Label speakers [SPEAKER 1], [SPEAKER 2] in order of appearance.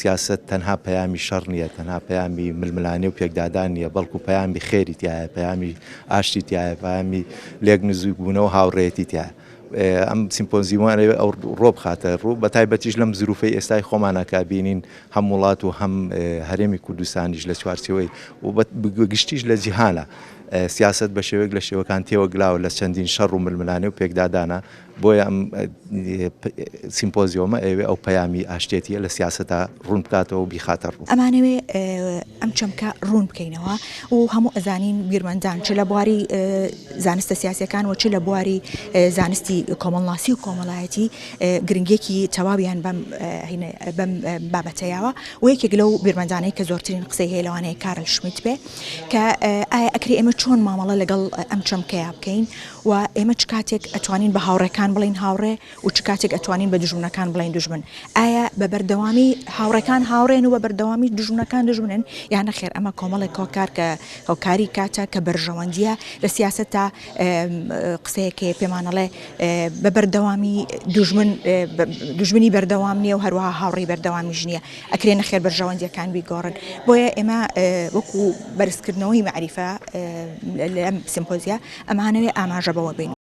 [SPEAKER 1] سیاسەت تەنها پەیامی شەڕ نییە، تەنها پەیامی ململانێ و پێکدادان نییە، بەڵکو پەیامی خێری تیایە، پەیامی ئاشتی تیایە، پەیامی لێک نزیکبوونەوە و هاوڕێیەتی تیایە. ئەم سیمپۆزیومە ئەیەوێ ئەو ڕۆ بخاتە ڕوو، بە تایبەتیش لەم زروفەی ئێستای خۆمانە کە بینین هەم وڵات و هەم هەرێمی کوردستانیش لە چوارچێوەی و بە گشتیش لە جیهانە سیاسەت بە شێوەیەک لە شێوەکان تێوەگلاوە لە چەندین شەڕ و ململانێ و پێکدادانە. بۆیە ئەم سیمپۆزیۆمە ئەیەوێ ئەو پەیامی ئاشتێتییە لە سیاسەتا ڕوون بکاتەوە و بیخاتە ڕوو.
[SPEAKER 2] ئەمانەوێ ئەم چەمکە ڕوون بکەینەوە و هەموو ئەزانین بیرمەندان چ لە بواری زانستە سیاسیەکان و چ لە بواری زانستی کۆمەڵناسی و کۆمەڵایەتی گرنگیەکی تەواویان بەم بەم بابەتەیاوە و یەکێک لەو بیرمەندانەی کە زۆرترین قسەی هەیە لەوانەیە کارل شمیت بێ کە ئایا ئەکرێ ئێمە چۆن مامەڵە لەگەڵ ئەم چەمکەیا بکەین و ئێمە چ کاتێک ئەتوانین بە هاوڕێکان بڵێین هاوڕێ و چ کاتێک ئەتوانین بە دوژمنەکان بڵێین دوژمن؟ ئایا بە بەردەوامی هاوڕێکان هاوڕێن و بە بەردەوامی دوژمنەکان دوژمنن یا نەخێر ئەمە کۆمەڵێک هۆکار کە هۆکاری کاتە کە بەرژەوەندیە لە سیاسەتا قسەیەک هەیە پێمان ئەڵێ بە بەردەوامی دوژمن دوژمنی بەردەوام نییە و هەروەها هاوڕێی بەردەوامیش نییە ئەکرێ نەخێر بەرژەوەندیەکان بیگۆڕن بۆیە ئێمە وەکو بەرزکردنەوەی مەعریفە لەم سیمپۆزیا ئەمانەوێ ئاماژە بەوە بین.